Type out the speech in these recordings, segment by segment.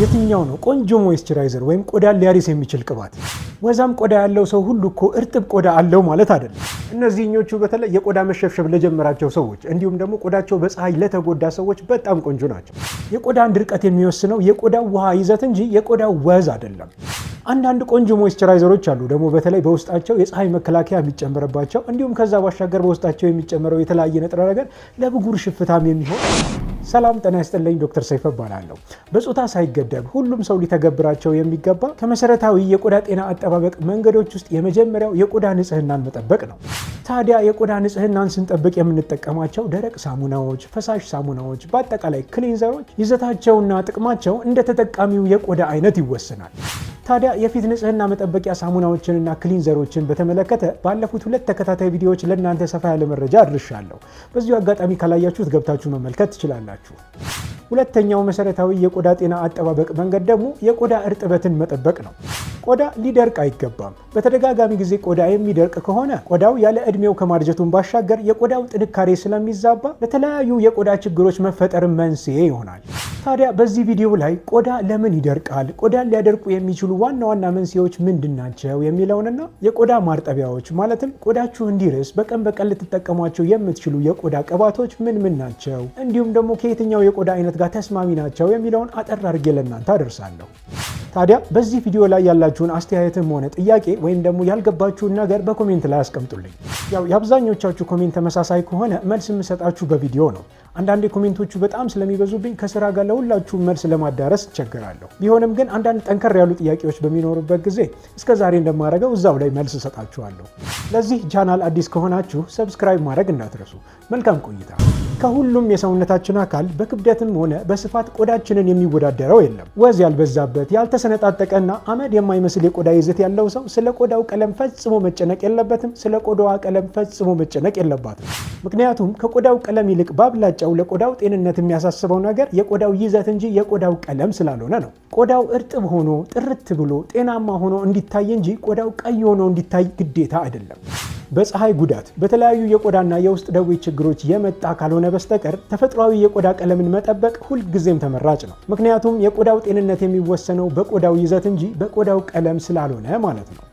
የትኛው ነው ቆንጆ moisturizer ወይም ቆዳን ሊያርስ የሚችል ቅባት? ወዛም ቆዳ ያለው ሰው ሁሉ እኮ እርጥብ ቆዳ አለው ማለት አይደለም። እነዚህኞቹ በተለይ የቆዳ መሸብሸብ ለጀመራቸው ሰዎች እንዲሁም ደግሞ ቆዳቸው በፀሐይ ለተጎዳ ሰዎች በጣም ቆንጆ ናቸው። የቆዳን ድርቀት የሚወስነው የቆዳው ውሃ ይዘት እንጂ የቆዳው ወዝ አይደለም። አንዳንድ ቆንጆ moisturizer ኦች አሉ ደግሞ በተለይ በውስጣቸው የፀሐይ መከላከያ የሚጨመርባቸው፣ እንዲሁም ከዛ ባሻገር በውስጣቸው የሚጨመረው የተለያየ ንጥረ ነገር ለብጉር ሽፍታም የሚሆን። ሰላም ጤና ይስጥልኝ። ዶክተር ሰይፈ እባላለሁ። በጾታ ሳይገደብ ሁሉም ሰው ሊተገብራቸው የሚገባ ከመሰረታዊ የቆዳ ጤና አጠባበቅ መንገዶች ውስጥ የመጀመሪያው የቆዳ ንጽህናን መጠበቅ ነው። ታዲያ የቆዳ ንጽህናን ስንጠብቅ የምንጠቀማቸው ደረቅ ሳሙናዎች፣ ፈሳሽ ሳሙናዎች፣ በአጠቃላይ cleanser ኦች ይዘታቸውና ጥቅማቸው እንደ ተጠቃሚው የቆዳ አይነት ይወሰናል። ታዲያ የፊት ንጽህና መጠበቂያ ሳሙናዎችንና cleanser ኦችን በተመለከተ ባለፉት ሁለት ተከታታይ ቪዲዮዎች ለእናንተ ሰፋ ያለ መረጃ አድርሻለሁ። በዚሁ አጋጣሚ ካላያችሁት ገብታችሁ መመልከት ትችላላችሁ። ሁለተኛው መሰረታዊ የቆዳ ጤና አጠባበቅ መንገድ ደግሞ የቆዳ እርጥበትን መጠበቅ ነው። ቆዳ ሊደርቅ አይገባም። በተደጋጋሚ ጊዜ ቆዳ የሚደርቅ ከሆነ ቆዳው ያለ ዕድሜው ከማርጀቱን ባሻገር የቆዳው ጥንካሬ ስለሚዛባ ለተለያዩ የቆዳ ችግሮች መፈጠር መንስኤ ይሆናል። ታዲያ በዚህ ቪዲዮ ላይ ቆዳ ለምን ይደርቃል፣ ቆዳን ሊያደርቁ የሚችሉ ዋና ዋና መንስኤዎች ምንድን ናቸው የሚለውንና የቆዳ ማርጠቢያዎች፣ ማለትም ቆዳችሁ እንዲርስ በቀን በቀን ልትጠቀሟቸው የምትችሉ የቆዳ ቅባቶች ምን ምን ናቸው፣ እንዲሁም ደግሞ ከየትኛው የቆዳ አይነት ጋር ተስማሚ ናቸው የሚለውን አጠር አድርጌ ለእናንተ አደርሳለሁ። ታዲያ በዚህ ቪዲዮ ላይ ያላችሁን አስተያየትም ሆነ ጥያቄ ወይም ደግሞ ያልገባችሁን ነገር በ comment ላይ አስቀምጡልኝ። ያው የአብዛኞቻችሁ comment ተመሳሳይ ከሆነ መልስ የምሰጣችሁ በቪዲዮ ነው። አንዳንዴ comment ኦቹ በጣም ስለሚበዙብኝ ከስራ ጋር ለሁላችሁ መልስ ለማዳረስ እቸገራለሁ። ቢሆንም ግን አንዳንድ ጠንከር ያሉ ጥያቄዎች በሚኖሩበት ጊዜ እስከ ዛሬ እንደማደርገው እዛው ላይ መልስ እሰጣችኋለሁ። ለዚህ ቻናል አዲስ ከሆናችሁ subscribe ማድረግ እንዳትረሱ። መልካም ቆይታ። ከሁሉም የሰውነታችን አካል በክብደትም ሆነ በስፋት ቆዳችንን የሚወዳደረው የለም። ወዝ ያልበዛበት፣ ያልተሰነጣጠቀና አመድ የማይመስል የቆዳ ይዘት ያለው ሰው ስለ ቆዳው ቀለም ፈጽሞ መጨነቅ የለበትም። ስለ ቆዳዋ ቀለም ፈጽሞ መጨነቅ የለባትም። ምክንያቱም ከቆዳው ቀለም ይልቅ ባብላጫው ለቆዳው ጤንነት የሚያሳስበው ነገር የቆዳው ይዘት እንጂ የቆዳው ቀለም ስላልሆነ ነው። ቆዳው እርጥብ ሆኖ፣ ጥርት ብሎ፣ ጤናማ ሆኖ እንዲታይ እንጂ ቆዳው ቀይ ሆኖ እንዲታይ ግዴታ አይደለም። በፀሐይ ጉዳት፣ በተለያዩ የቆዳና የውስጥ ደዌ ችግሮች የመጣ ካልሆነ በስተቀር ተፈጥሯዊ የቆዳ ቀለምን መጠበቅ ሁልጊዜም ተመራጭ ነው። ምክንያቱም የቆዳው ጤንነት የሚወሰነው በቆዳው ይዘት እንጂ በቆዳው ቀለም ስላልሆነ ማለት ነው።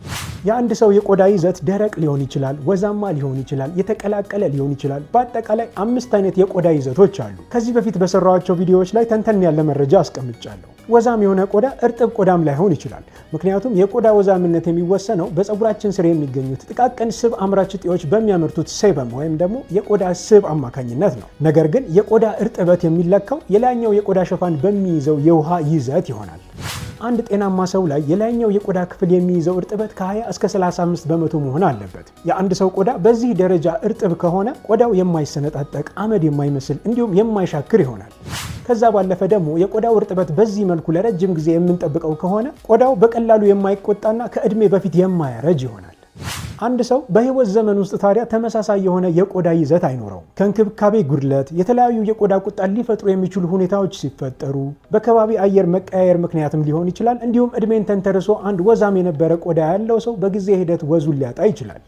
የአንድ ሰው የቆዳ ይዘት ደረቅ ሊሆን ይችላል፣ ወዛማ ሊሆን ይችላል፣ የተቀላቀለ ሊሆን ይችላል። በአጠቃላይ አምስት አይነት የቆዳ ይዘቶች አሉ። ከዚህ በፊት በሰራኋቸው ቪዲዮዎች ላይ ተንተን ያለ መረጃ አስቀምጫለሁ። ወዛም የሆነ ቆዳ እርጥብ ቆዳም ላይሆን ይችላል። ምክንያቱም የቆዳ ወዛምነት የሚወሰነው በፀጉራችን ስር የሚገኙት ጥቃቅን ስብ አምራች እጢዎች በሚያመርቱት sebum ወይም ደግሞ የቆዳ ስብ አማካኝነት ነው። ነገር ግን የቆዳ እርጥበት የሚለካው የላይኛው የቆዳ ሽፋን በሚይዘው የውሃ ይዘት ይሆናል። አንድ ጤናማ ሰው ላይ የላይኛው የቆዳ ክፍል የሚይዘው እርጥበት ከ20 እስከ 35% መሆን አለበት። የአንድ ሰው ቆዳ በዚህ ደረጃ እርጥብ ከሆነ ቆዳው የማይሰነጣጠቅ፣ አመድ የማይመስል እንዲሁም የማይሻክር ይሆናል። ከዛ ባለፈ ደግሞ የቆዳው እርጥበት በዚህ መልኩ ለረጅም ጊዜ የምንጠብቀው ከሆነ ቆዳው በቀላሉ የማይቆጣና ከእድሜ በፊት የማያረጅ ይሆናል። አንድ ሰው በህይወት ዘመን ውስጥ ታዲያ ተመሳሳይ የሆነ የቆዳ ይዘት አይኖረውም። ከእንክብካቤ ጉድለት፣ የተለያዩ የቆዳ ቁጣን ሊፈጥሩ የሚችሉ ሁኔታዎች ሲፈጠሩ፣ በከባቢ አየር መቀያየር ምክንያትም ሊሆን ይችላል። እንዲሁም እድሜን ተንተርሶ አንድ ወዛም የነበረ ቆዳ ያለው ሰው በጊዜ ሂደት ወዙን ሊያጣ ይችላል።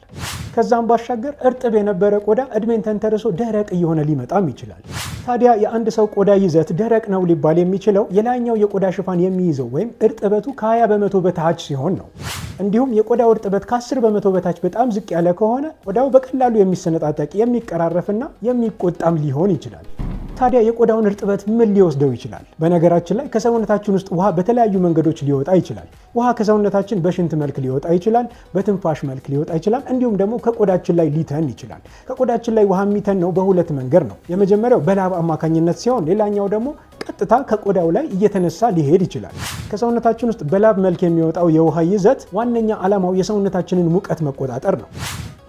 ከዛም ባሻገር እርጥብ የነበረ ቆዳ እድሜን ተንተርሶ ደረቅ እየሆነ ሊመጣም ይችላል። ታዲያ የአንድ ሰው ቆዳ ይዘት ደረቅ ነው ሊባል የሚችለው የላይኛው የቆዳ ሽፋን የሚይዘው ወይም እርጥበቱ ከ20% በታች ሲሆን ነው። እንዲሁም የቆዳው እርጥበት ከ10% በታች በጣም ዝቅ ያለ ከሆነ ቆዳው በቀላሉ የሚሰነጣጠቅ፣ የሚቀራረፍና የሚቆጣም ሊሆን ይችላል። ታዲያ የቆዳውን እርጥበት ምን ሊወስደው ይችላል? በነገራችን ላይ ከሰውነታችን ውስጥ ውሃ በተለያዩ መንገዶች ሊወጣ ይችላል። ውሃ ከሰውነታችን በሽንት መልክ ሊወጣ ይችላል፣ በትንፋሽ መልክ ሊወጣ ይችላል፣ እንዲሁም ደግሞ ከቆዳችን ላይ ሊተን ይችላል። ከቆዳችን ላይ ውሃ የሚተነው በሁለት መንገድ ነው። የመጀመሪያው በላብ አማካኝነት ሲሆን፣ ሌላኛው ደግሞ ቀጥታ ከቆዳው ላይ እየተነሳ ሊሄድ ይችላል። ከሰውነታችን ውስጥ በላብ መልክ የሚወጣው የውሃ ይዘት ዋነኛ ዓላማው የሰውነታችንን ሙቀት መቆጣጠር ነው።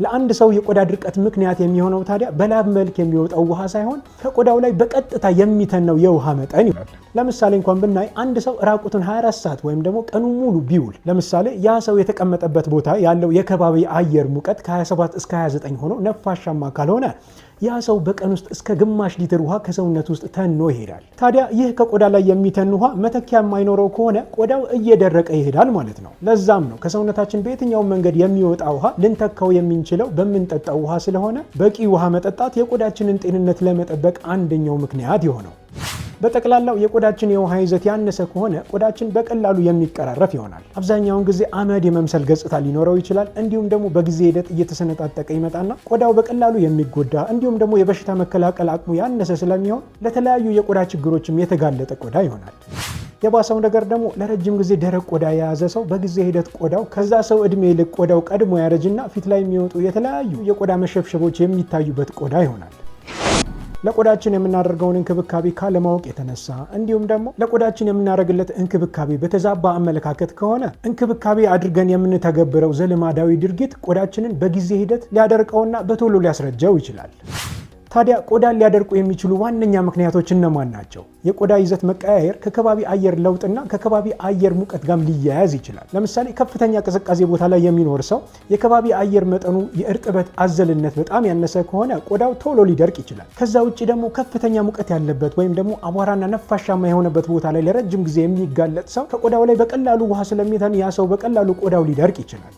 ለአንድ ሰው የቆዳ ድርቀት ምክንያት የሚሆነው ታዲያ በላብ መልክ የሚወጣው ውሃ ሳይሆን ከቆዳው ላይ በቀጥታ የሚተነው የውሃ መጠን ይሆናል። ለምሳሌ እንኳን ብናይ አንድ ሰው ራቁቱን 24 ሰዓት ወይም ደግሞ ቀኑ ሙሉ ቢውል፣ ለምሳሌ ያ ሰው የተቀመጠበት ቦታ ያለው የከባቢ አየር ሙቀት ከ27 እስከ 29 ሆኖ ነፋሻማ ካልሆነ፣ ያ ሰው በቀን ውስጥ እስከ ግማሽ ሊትር ውሃ ከሰውነት ውስጥ ተኖ ይሄዳል። ታዲያ ይህ ከቆዳ ላይ የሚተን ውሃ መተኪያ የማይኖረው ከሆነ ቆዳው እየደረቀ ይሄዳል ማለት ነው። ለዛም ነው ከሰውነታችን በየትኛውም መንገድ የሚወጣ ውሃ ልንተካው የምንችለው በምንጠጣው ውሃ ስለሆነ በቂ ውሃ መጠጣት የቆዳችንን ጤንነት ለመጠበቅ አንደኛው ምክንያት የሆነው። በጠቅላላው የቆዳችን የውሃ ይዘት ያነሰ ከሆነ ቆዳችን በቀላሉ የሚቀራረፍ ይሆናል። አብዛኛውን ጊዜ አመድ የመምሰል ገጽታ ሊኖረው ይችላል። እንዲሁም ደግሞ በጊዜ ሂደት እየተሰነጣጠቀ ይመጣና ቆዳው በቀላሉ የሚጎዳ እንዲሁም ደግሞ የበሽታ መከላከል አቅሙ ያነሰ ስለሚሆን ለተለያዩ የቆዳ ችግሮችም የተጋለጠ ቆዳ ይሆናል። የባሰው ነገር ደግሞ ለረጅም ጊዜ ደረቅ ቆዳ የያዘ ሰው በጊዜ ሂደት ቆዳው ከዛ ሰው እድሜ ይልቅ ቆዳው ቀድሞ ያረጅና ፊት ላይ የሚወጡ የተለያዩ የቆዳ መሸብሸቦች የሚታዩበት ቆዳ ይሆናል። ለቆዳችን የምናደርገውን እንክብካቤ ካለማወቅ የተነሳ እንዲሁም ደግሞ ለቆዳችን የምናደርግለት እንክብካቤ በተዛባ አመለካከት ከሆነ እንክብካቤ አድርገን የምንተገብረው ዘልማዳዊ ድርጊት ቆዳችንን በጊዜ ሂደት ሊያደርቀውና በቶሎ ሊያስረጀው ይችላል። ታዲያ ቆዳን ሊያደርቁ የሚችሉ ዋነኛ ምክንያቶች እነማን ናቸው? የቆዳ ይዘት መቀያየር ከከባቢ አየር ለውጥና ከከባቢ አየር ሙቀት ጋር ሊያያዝ ይችላል። ለምሳሌ ከፍተኛ ቅዝቃዜ ቦታ ላይ የሚኖር ሰው የከባቢ አየር መጠኑ የእርጥበት አዘልነት በጣም ያነሰ ከሆነ ቆዳው ቶሎ ሊደርቅ ይችላል። ከዛ ውጭ ደግሞ ከፍተኛ ሙቀት ያለበት ወይም ደግሞ አቧራና ነፋሻማ የሆነበት ቦታ ላይ ለረጅም ጊዜ የሚጋለጥ ሰው ከቆዳው ላይ በቀላሉ ውሃ ስለሚተን ያ ሰው በቀላሉ ቆዳው ሊደርቅ ይችላል።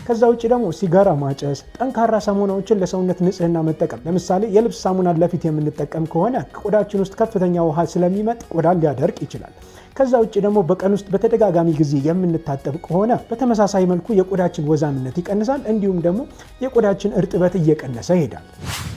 ከዛ ውጭ ደግሞ ሲጋራ ማጨስ፣ ጠንካራ ሳሙናዎችን ለሰውነት ንጽህና መጠቀም፣ ለምሳሌ የልብስ ሳሙናን ለፊት የምንጠቀም ከሆነ ከቆዳችን ውስጥ ከፍተኛ ውሃ ስለሚመጥ ቆዳን ሊያደርቅ ይችላል። ከዛ ውጭ ደግሞ በቀን ውስጥ በተደጋጋሚ ጊዜ የምንታጠብ ከሆነ በተመሳሳይ መልኩ የቆዳችን ወዛምነት ይቀንሳል፣ እንዲሁም ደግሞ የቆዳችን እርጥበት እየቀነሰ ይሄዳል።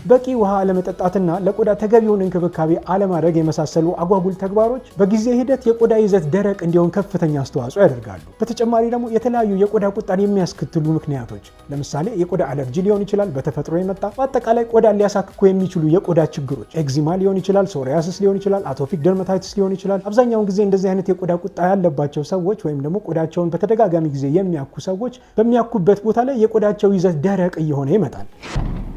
በቂ ውሃ አለመጠጣትና ለቆዳ ተገቢውን እንክብካቤ አለማድረግ የመሳሰሉ አጓጉል ተግባሮች በጊዜ ሂደት የቆዳ ይዘት ደረቅ እንዲሆን ከፍተኛ አስተዋጽኦ ያደርጋሉ። በተጨማሪ ደግሞ የተለያዩ የቆዳ ቁጣን የሚያስከትሉ ምክንያቶች ለምሳሌ የቆዳ አለርጂ ሊሆን ይችላል፣ በተፈጥሮ የመጣ በአጠቃላይ ቆዳን ሊያሳክኩ የሚችሉ የቆዳ ችግሮች eczema ሊሆን ይችላል፣ psoriasis ሊሆን ይችላል፣ atopic dermatitis ሊሆን ይችላል። አብዛኛውን ጊዜ እንደዚህ አይነት የቆዳ ቁጣ ያለባቸው ሰዎች ወይም ደግሞ ቆዳቸውን በተደጋጋሚ ጊዜ የሚያኩ ሰዎች በሚያኩበት ቦታ ላይ የቆዳቸው ይዘት ደረቅ እየሆነ ይመጣል።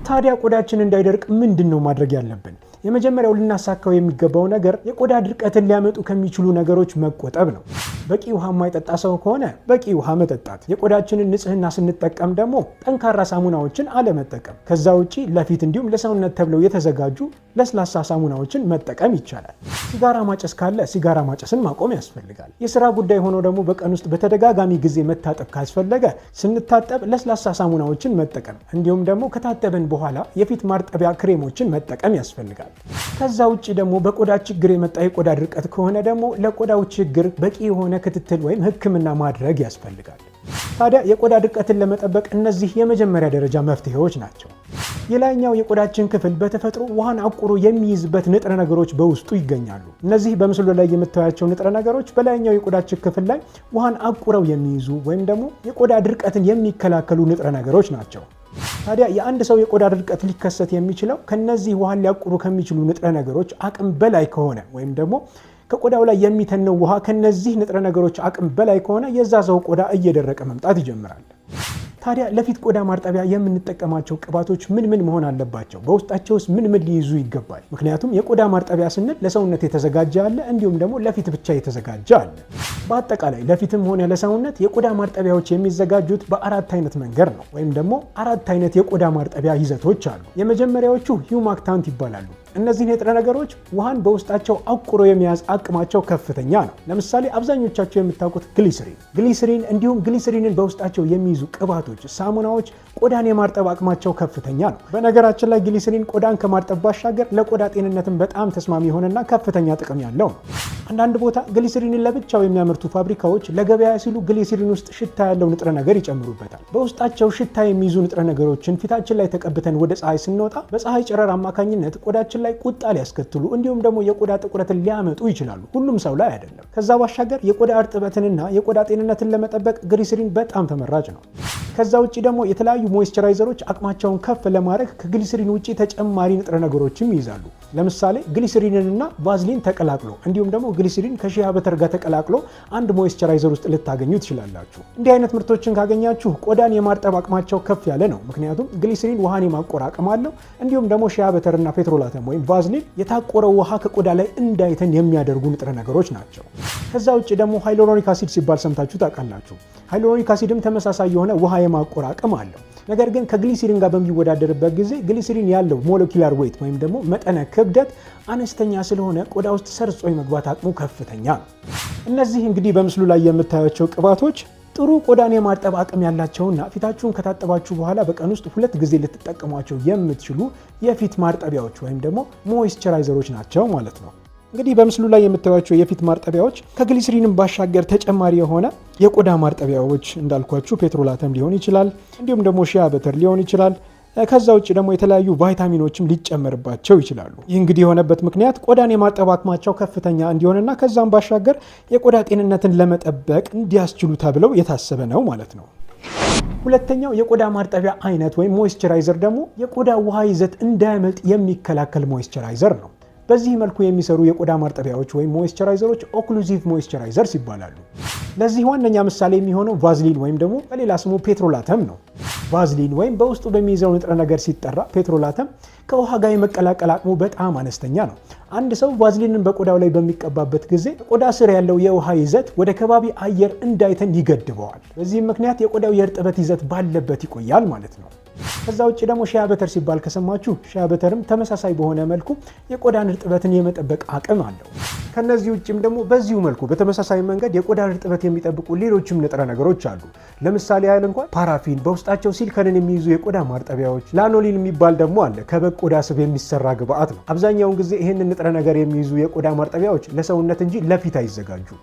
ታዲያ ቆዳችን እንዳይደርቅ ምንድን ነው ማድረግ ያለብን? የመጀመሪያው ልናሳካው የሚገባው ነገር የቆዳ ድርቀትን ሊያመጡ ከሚችሉ ነገሮች መቆጠብ ነው። በቂ ውሃ የማይጠጣ ሰው ከሆነ በቂ ውሃ መጠጣት፣ የቆዳችንን ንጽህና ስንጠቀም ደግሞ ጠንካራ ሳሙናዎችን አለመጠቀም። ከዛ ውጪ ለፊት እንዲሁም ለሰውነት ተብለው የተዘጋጁ ለስላሳ ሳሙናዎችን መጠቀም ይቻላል። ሲጋራ ማጨስ ካለ ሲጋራ ማጨስን ማቆም ያስፈልጋል። የስራ ጉዳይ ሆኖ ደግሞ በቀን ውስጥ በተደጋጋሚ ጊዜ መታጠብ ካስፈለገ ስንታጠብ ለስላሳ ሳሙናዎችን መጠቀም እንዲሁም ደግሞ ከታጠብን በኋላ የፊት ማርጠቢያ ክሬሞችን መጠቀም ያስፈልጋል። ከዛ ውጭ ደግሞ በቆዳ ችግር የመጣ የቆዳ ድርቀት ከሆነ ደግሞ ለቆዳው ችግር በቂ የሆነ ክትትል ወይም ሕክምና ማድረግ ያስፈልጋል። ታዲያ የቆዳ ድርቀትን ለመጠበቅ እነዚህ የመጀመሪያ ደረጃ መፍትሄዎች ናቸው። የላይኛው የቆዳችን ክፍል በተፈጥሮ ውሃን አቁሮ የሚይዝበት ንጥረ ነገሮች በውስጡ ይገኛሉ። እነዚህ በምስሉ ላይ የምታያቸው ንጥረ ነገሮች በላይኛው የቆዳችን ክፍል ላይ ውሃን አቁረው የሚይዙ ወይም ደግሞ የቆዳ ድርቀትን የሚከላከሉ ንጥረ ነገሮች ናቸው። ታዲያ የአንድ ሰው የቆዳ ድርቀት ሊከሰት የሚችለው ከነዚህ ውሃን ሊያቁሩ ከሚችሉ ንጥረ ነገሮች አቅም በላይ ከሆነ ወይም ደግሞ ከቆዳው ላይ የሚተነው ውሃ ከነዚህ ንጥረ ነገሮች አቅም በላይ ከሆነ የዛ ሰው ቆዳ እየደረቀ መምጣት ይጀምራል። ታዲያ ለፊት ቆዳ ማርጠቢያ የምንጠቀማቸው ቅባቶች ምን ምን መሆን አለባቸው? በውስጣቸውስ ምን ምን ሊይዙ ይገባል? ምክንያቱም የቆዳ ማርጠቢያ ስንል ለሰውነት የተዘጋጀ አለ፣ እንዲሁም ደግሞ ለፊት ብቻ የተዘጋጀ አለ። በአጠቃላይ ለፊትም ሆነ ለሰውነት የቆዳ ማርጠቢያዎች የሚዘጋጁት በአራት አይነት መንገድ ነው፣ ወይም ደግሞ አራት አይነት የቆዳ ማርጠቢያ ይዘቶች አሉ። የመጀመሪያዎቹ humectant ይባላሉ። እነዚህ ንጥረ ነገሮች ውሃን በውስጣቸው አቁሮ የመያዝ አቅማቸው ከፍተኛ ነው። ለምሳሌ አብዛኞቻቸው የምታውቁት ግሊሰሪን እንዲሁም ግሊሰሪንን በውስጣቸው የሚይዙ ቅባቶች፣ ሳሙናዎች ቆዳን የማርጠብ አቅማቸው ከፍተኛ ነው። በነገራችን ላይ ግሊሰሪን ቆዳን ከማርጠብ ባሻገር ለቆዳ ጤንነትን በጣም ተስማሚ የሆነና ከፍተኛ ጥቅም ያለው ነው። አንዳንድ ቦታ ግሊሰሪንን ለብቻው የሚያመርቱ ፋብሪካዎች ለገበያ ሲሉ ግሊሰሪን ውስጥ ሽታ ያለው ንጥረ ነገር ይጨምሩበታል። በውስጣቸው ሽታ የሚይዙ ንጥረ ነገሮችን ፊታችን ላይ ተቀብተን ወደ ፀሐይ ስንወጣ በፀሐይ ጨረር አማካኝነት ቆዳችን ላይ ቁጣ ሊያስከትሉ እንዲሁም ደግሞ የቆዳ ጥቁረትን ሊያመጡ ይችላሉ። ሁሉም ሰው ላይ አይደለም። ከዛ ባሻገር የቆዳ እርጥበትንና የቆዳ ጤንነትን ለመጠበቅ ግሊሰሪን በጣም ተመራጭ ነው። ከዛ ውጭ ደግሞ የተለያዩ moisturizer ኦች አቅማቸውን ከፍ ለማድረግ ከግሊሰሪን ውጭ ተጨማሪ ንጥረ ነገሮችም ይይዛሉ። ለምሳሌ ግሊሰሪንንና ቫዝሊን ተቀላቅሎ እንዲሁም ደግሞ ግሊሰሪን ከ shea butter ጋር ተቀላቅሎ አንድ moisturizer ውስጥ ልታገኙ ትችላላችሁ። እንዲህ አይነት ምርቶችን ካገኛችሁ ቆዳን የማርጠብ አቅማቸው ከፍ ያለ ነው። ምክንያቱም ግሊሰሪን ውሃን የማቆር አቅም አለው። እንዲሁም ደግሞ shea butter ና petrolatum ወይም ቫዝሊን የታቆረው ውሃ ከቆዳ ላይ እንዳይተን የሚያደርጉ ንጥረ ነገሮች ናቸው። ከዛ ውጭ ደግሞ hyaluronic acid ሲባል ሰምታችሁ ታውቃላችሁ። Hyaluronic acid ም ተመሳሳይ የሆነ ውሃ የማቆር አቅም አለው። ነገር ግን ከግሊሰሪን ጋር በሚወዳደርበት ጊዜ ግሊሰሪን ያለው molecular weight ወይም ደግሞ መጠነ ክብደት አነስተኛ ስለሆነ ቆዳ ውስጥ ሰርጾ የመግባት አቅሙ ከፍተኛ ነው። እነዚህ እንግዲህ በምስሉ ላይ የምታያቸው ቅባቶች ጥሩ ቆዳን የማርጠብ አቅም ያላቸውና ፊታችሁን ከታጠባችሁ በኋላ በቀን ውስጥ 2 ጊዜ ልትጠቀሟቸው የምትችሉ የፊት ማርጠቢያዎች ወይም ደግሞ moisturizer ኦች ናቸው ማለት ነው። እንግዲህ በምስሉ ላይ የምታዩቸው የፊት ማርጠቢያዎች ከግሊሰሪንም ባሻገር ተጨማሪ የሆነ የቆዳ ማርጠቢያዎች እንዳልኳችሁ petrolatum ሊሆን ይችላል፣ እንዲሁም ደግሞ shea butter ሊሆን ይችላል። ከዛ ውጭ ደግሞ የተለያዩ ቫይታሚኖችም ሊጨመርባቸው ይችላሉ። ይህ እንግዲህ የሆነበት ምክንያት ቆዳን የማጠብ አቅማቸው ከፍተኛ እንዲሆንና ከዛም ባሻገር የቆዳ ጤንነትን ለመጠበቅ እንዲያስችሉ ተብለው የታሰበ ነው ማለት ነው። ሁለተኛው የቆዳ ማርጠቢያ አይነት ወይም moisturizer ደግሞ የቆዳ ውሃ ይዘት እንዳያመልጥ የሚከላከል moisturizer ነው። በዚህ መልኩ የሚሰሩ የቆዳ ማርጠቢያዎች ወይም moisturizer ኦች occlusive moisturizers ይባላሉ። ለዚህ ዋነኛ ምሳሌ የሚሆነው ቫዝሊን ወይም ደግሞ በሌላ ስሙ petrolatum ነው። ቫዝሊን ወይም በውስጡ በሚይዘው ንጥረ ነገር ሲጠራ petrolatum ከውሃ ጋር የመቀላቀል አቅሙ በጣም አነስተኛ ነው። አንድ ሰው ቫዝሊንን በቆዳው ላይ በሚቀባበት ጊዜ ቆዳ ስር ያለው የውሃ ይዘት ወደ ከባቢ አየር እንዳይተን ይገድበዋል። በዚህም ምክንያት የቆዳው የእርጥበት ይዘት ባለበት ይቆያል ማለት ነው። ከዛ ውጭ ደግሞ shea butter ሲባል ከሰማችሁ shea butter ም ተመሳሳይ በሆነ መልኩ የቆዳን እርጥበትን የመጠበቅ አቅም አለው። ከነዚህ ውጭም ደግሞ በዚሁ መልኩ በተመሳሳይ መንገድ የቆዳን እርጥበት የሚጠብቁ ሌሎችም ንጥረ ነገሮች አሉ። ለምሳሌ ያህል እንኳን paraffin፣ በውስጣቸው silicone ን የሚይዙ የቆዳ ማርጠቢያዎች፣ lanolin የሚባል ደግሞ አለ። ከበግ ቆዳ ስብ የሚሰራ ግብአት ነው። አብዛኛውን ጊዜ ይህንን ንጥረ ነገር የሚይዙ የቆዳ ማርጠቢያዎች ለሰውነት እንጂ ለፊት አይዘጋጁም።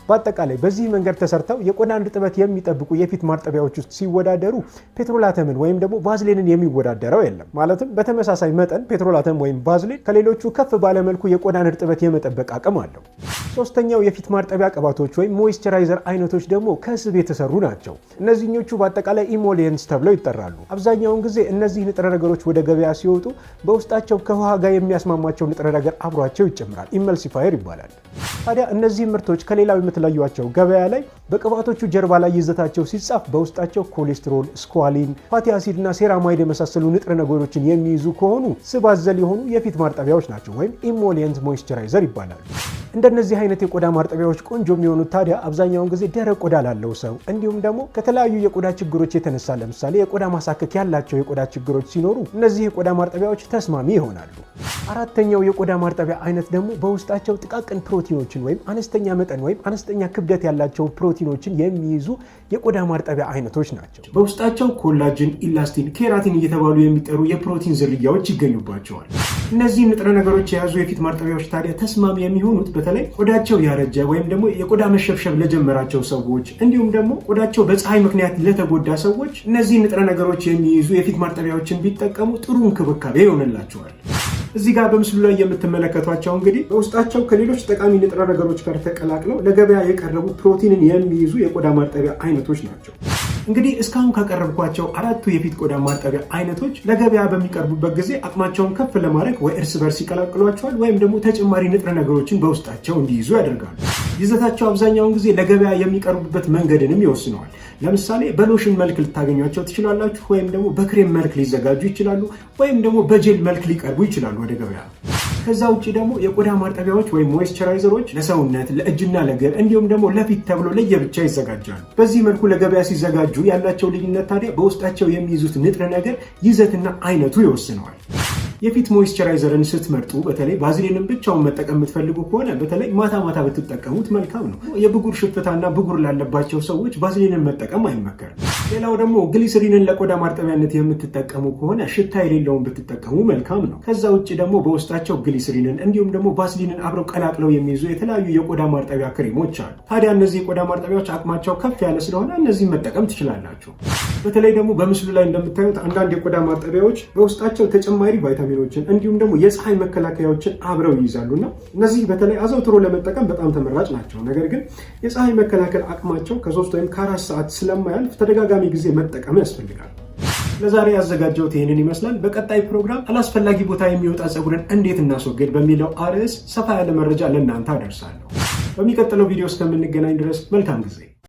በአጠቃላይ በዚህ መንገድ ተሰርተው የቆዳን እርጥበት የሚጠብቁ የፊት ማርጠቢያዎች ውስጥ ሲወዳደሩ petrolatum ን ወይም ደግሞ ቫዝሊንን የሚወዳደረው የለም። ማለትም በተመሳሳይ መጠን petrolatum ወይም ቫዝሊን ከሌሎቹ ከፍ ባለ መልኩ የቆዳን እርጥበት የመጠበቅ አቅም አለው። ሶስተኛው የፊት ማርጠቢያ ቅባቶች ወይም moisturizer አይነቶች ደግሞ ከስብ የተሰሩ ናቸው። እነዚህኞቹ በአጠቃላይ emollients ተብለው ይጠራሉ። አብዛኛውን ጊዜ እነዚህ ንጥረ ነገሮች ወደ ገበያ ሲወጡ በውስጣቸው ከውሃ ጋር የሚያስማማቸው ንጥረ ነገር አብሯቸው ይጨምራል። emulsifier ይባላል። ታዲያ እነዚህ ምርቶች ከሌላው የምትለዩቸው ገበያ ላይ በቅባቶቹ ጀርባ ላይ ይዘታቸው ሲጻፍ በውስጣቸው ኮሌስትሮል፣ squalene፣ fatty acid እና ceramide የመሳሰሉ ንጥረ ነገሮችን የሚይዙ ከሆኑ ስብ አዘል የሆኑ የፊት ማርጠቢያዎች ናቸው ወይም emollient moisturizer ይባላሉ። እንደነዚህ አይነት የቆዳ ማርጠቢያዎች ቆንጆ የሚሆኑት ታዲያ አብዛኛውን ጊዜ ደረቅ ቆዳ ላለው ሰው እንዲሁም ደግሞ ከተለያዩ የቆዳ ችግሮች የተነሳ ለምሳሌ የቆዳ ማሳከክ ያላቸው የቆዳ ችግሮች ሲኖሩ እነዚህ የቆዳ ማርጠቢያዎች ተስማሚ ይሆናሉ። አራተኛው የቆዳ ማርጠቢያ አይነት ደግሞ በውስጣቸው ጥቃቅን ፕሮቲኖችን ወይም አነስተኛ መጠን ወይም አነስተኛ ክብደት ያላቸውን ፕሮቲኖችን የሚይዙ የቆዳ ማርጠቢያ አይነቶች ናቸው። በውስጣቸው collagen፣ elastin፣ keratin እየተባሉ የሚጠሩ የፕሮቲን ዝርያዎች ይገኙባቸዋል። እነዚህ ንጥረ ነገሮች የያዙ የፊት ማርጠቢያዎች ታዲያ ተስማሚ የሚሆኑት በተለይ ቆዳቸው ያረጀ ወይም ደግሞ የቆዳ መሸብሸብ ለጀመራቸው ሰዎች እንዲሁም ደግሞ ቆዳቸው በፀሐይ ምክንያት ለተጎዳ ሰዎች እነዚህ ንጥረ ነገሮች የሚይዙ የፊት ማርጠቢያዎችን ቢጠቀሙ ጥሩ እንክብካቤ ይሆንላቸዋል። እዚህ ጋር በምስሉ ላይ የምትመለከቷቸው እንግዲህ በውስጣቸው ከሌሎች ጠቃሚ ንጥረ ነገሮች ጋር ተቀላቅለው ለገበያ የቀረቡ ፕሮቲንን የሚይዙ የቆዳ ማርጠቢያ አይነቶች ናቸው። እንግዲህ እስካሁን ካቀረብኳቸው አራቱ የፊት ቆዳ ማርጠቢያ አይነቶች ለገበያ በሚቀርቡበት ጊዜ አቅማቸውን ከፍ ለማድረግ ወይ እርስ በርስ ይቀላቅሏቸዋል ወይም ደግሞ ተጨማሪ ንጥረ ነገሮችን በውስጣቸው እንዲይዙ ያደርጋሉ። ይዘታቸው አብዛኛውን ጊዜ ለገበያ የሚቀርቡበት መንገድንም ይወስነዋል። ለምሳሌ በሎሽን መልክ ልታገኟቸው ትችላላችሁ፣ ወይም ደግሞ በክሬም መልክ ሊዘጋጁ ይችላሉ፣ ወይም ደግሞ በጄል መልክ ሊቀርቡ ይችላሉ ወደ ገበያ። ከዛ ውጭ ደግሞ የቆዳ ማርጠቢያዎች ወይም moisturizer ኦች ለሰውነት፣ ለእጅና ለእግር እንዲሁም ደግሞ ለፊት ተብሎ ለየብቻ ይዘጋጃሉ። በዚህ መልኩ ለገበያ ሲዘጋጁ ያላቸው ልዩነት ታዲያ በውስጣቸው የሚይዙት ንጥረ ነገር ይዘትና አይነቱ ይወስነዋል። የፊት moisturizer ን ስትመርጡ በተለይ ቫዝሊንን ብቻውን መጠቀም የምትፈልጉ ከሆነ በተለይ ማታ ማታ ብትጠቀሙት መልካም ነው። የብጉር ሽፍታና ብጉር ላለባቸው ሰዎች ቫዝሊንን መጠቀም አይመከርም። ሌላው ደግሞ ግሊሰሪንን ለቆዳ ማርጠቢያነት የምትጠቀሙ ከሆነ ሽታ የሌለውን ብትጠቀሙ መልካም ነው። ከዛ ውጭ ደግሞ በውስጣቸው ግሊሰሪንን እንዲሁም ደግሞ ቫዝሊንን አብረው ቀላቅለው የሚይዙ የተለያዩ የቆዳ ማርጠቢያ ክሬሞች አሉ። ታዲያ እነዚህ የቆዳ ማርጠቢያዎች አቅማቸው ከፍ ያለ ስለሆነ እነዚህን መጠቀም ትችላላችሁ። በተለይ ደግሞ በምስሉ ላይ እንደምታዩት አንዳንድ የቆዳ ማርጠቢያዎች በውስጣቸው ተጨማሪ ቫይታሚኖችን እንዲሁም ደግሞ የፀሐይ መከላከያዎችን አብረው ይይዛሉና እነዚህ በተለይ አዘውትሮ ለመጠቀም በጣም ተመራጭ ናቸው። ነገር ግን የፀሐይ መከላከል አቅማቸው ከ3 ወይም ከ4 ሰዓት ስለማያልፍ ተደጋጋሚ ጊዜ መጠቀም ያስፈልጋል። ለዛሬ ያዘጋጀሁት ይህንን ይመስላል። በቀጣይ ፕሮግራም አላስፈላጊ ቦታ የሚወጣ ፀጉርን እንዴት እናስወግድ በሚለው አርዕስ ሰፋ ያለ መረጃ ለእናንተ አደርሳለሁ። በሚቀጥለው ቪዲዮ እስከምንገናኝ ድረስ መልካም ጊዜ።